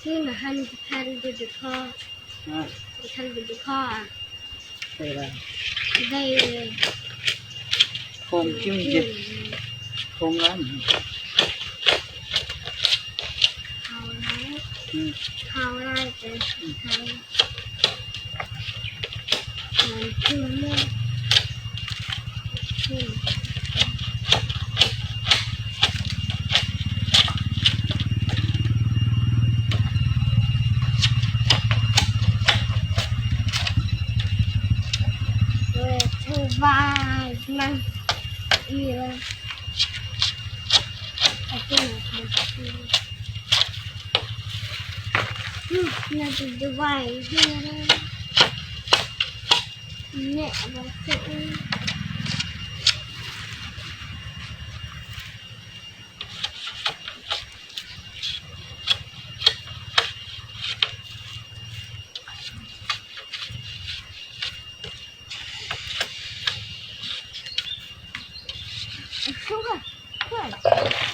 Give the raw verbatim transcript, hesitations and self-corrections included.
Ina han han de de ko. Ha. Han de de ko. Dei ba. Dei. Khong kim je. Khong lan. Khong lan. Hmm. Khong lan. Hmm. Sugar. Good.